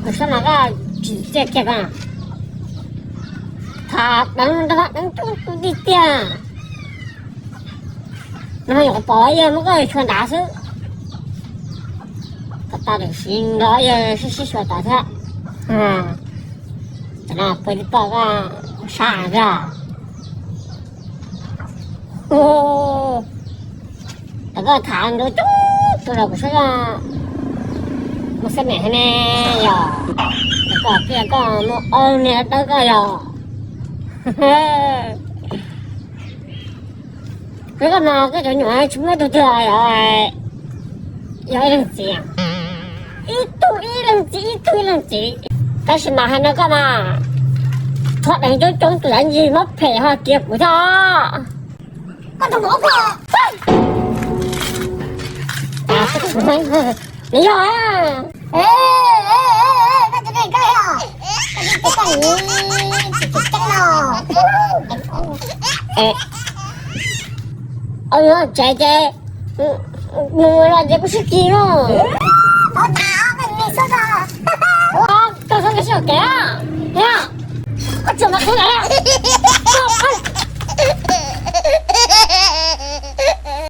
Sab mas koj tsis txiaj kiag koj. Tham deev nrog deev coob tu tiag tiag. No yuav pom yog muab koj tshua nrad xwb. Kom tau tam sim nrog yog sib sib xyuas tod thiab. Tam no pw tsis pom koj sab tiag. Tam koj tham nrog coob tus los kuv saib koj mus xab mem ne yog. Tam koj tias koj mus ua niam dawb koj yog. Koj mas koj cov nyuam tsis muaj ib tug twg yog, yog ib leeg txiv, ib tug ib leeg txiv, ib tug ib leeg txiv. Tab sis mas hais no koj mas, thov deev coob coob tus yuav ncig mob phem ho kiag kuv thiab. Koj tus mob phem. Nws yog, koj tus neeg koj yog, koj tus neeg koj, tsis tseeb no. Tsev ces mus los ces kuv sib kis no. Koj txhob nkag siab ua kev, koj tsuas mas qhia lawm.